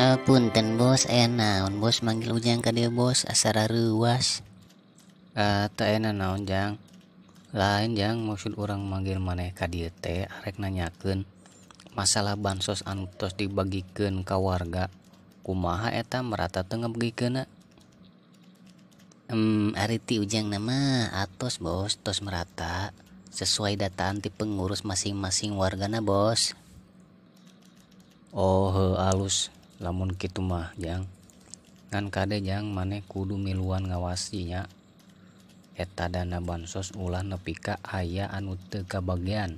Punten bos, aya naon bos manggil Ujang ka dieu bos asa rareuwas. Teu aya nanaon Jang. Lain Jang, maksud urang manggil maneh ka dieu teh arek nanyakeun masalah bansos anu tos dibagikeun ka warga. Kumaha eta merata teu ngabagikeunna? Ari ti Ujang mah atos bos, tos merata sesuai dataan ti pengurus masing-masing wargana bos. Oh heuh alus lamun kitu mah Jang. Ngan kade Jang maneh kudu miluan ngawasi nya. Eta dana bansos ulah nepi ka aya anu teu kabagean.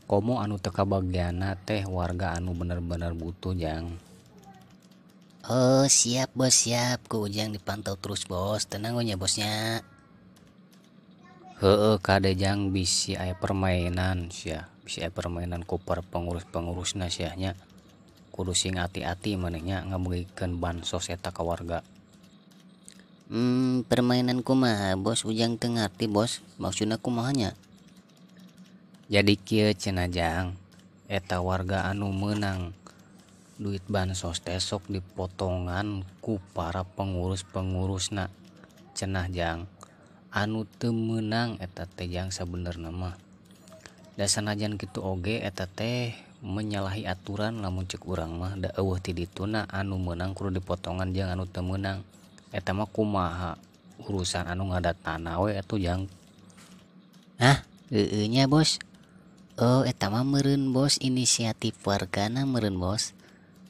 Komo anu teu kabageanna teh warga anu bener-bener butuh Jang. Oh siap bos siap, ku Ujang dipantau terus bos, tenang we nya bosnya. Heueuh kade Jang bisi aya permainan sia, bisi aya permainan ku para pengurus-pengurusna sia nya. Kudu sing ati-ati maneh nya ngabagikeun bansos eta ka warga. Permainan kumaha bos, Ujang teu ngarti bos, maksudna kumaha nya? Jadi kieu cenah Jang, eta warga anu meunang duit bansos teh sok dipotongan ku para pengurus-pengurusna cenah Jang. Anu teu meunang eta teh Jang sabenerna mah. Da sanajan kitu oge eta teh menyalahi aturan lamun ceuk urang mah, da eueuh ti dituna anu meunang kudu dipotongan jeung anu teu meunang. Eta mah kumaha urusan anu ngadatana we atuh Jang. Hah, heueuh nya bos. Oh eta mah meureun bos inisiatif wargana meureun bos,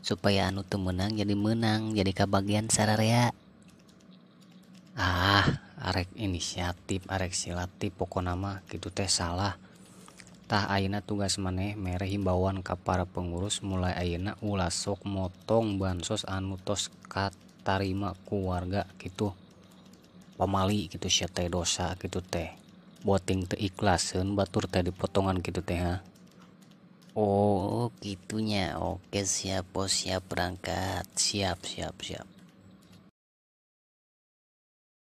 supaya anu teu meunang jadi meunang, jadi kabagian sararea. Ah, arek inisiatif, arek silatif pokona mah kitu teh salah. Tah ayeuna tugas maneh mere himbauan ka para pengurus mulai ayeuna ulah sok motong bansos anu tos katarima ku warga kitu. Pamali kitu sia teh dosa kitu teh. Boting teu ikhlaseun batur teh dipotongan kitu teh ha. Oh gitunya, oke siap bos, siap berangkat, siap siap siap.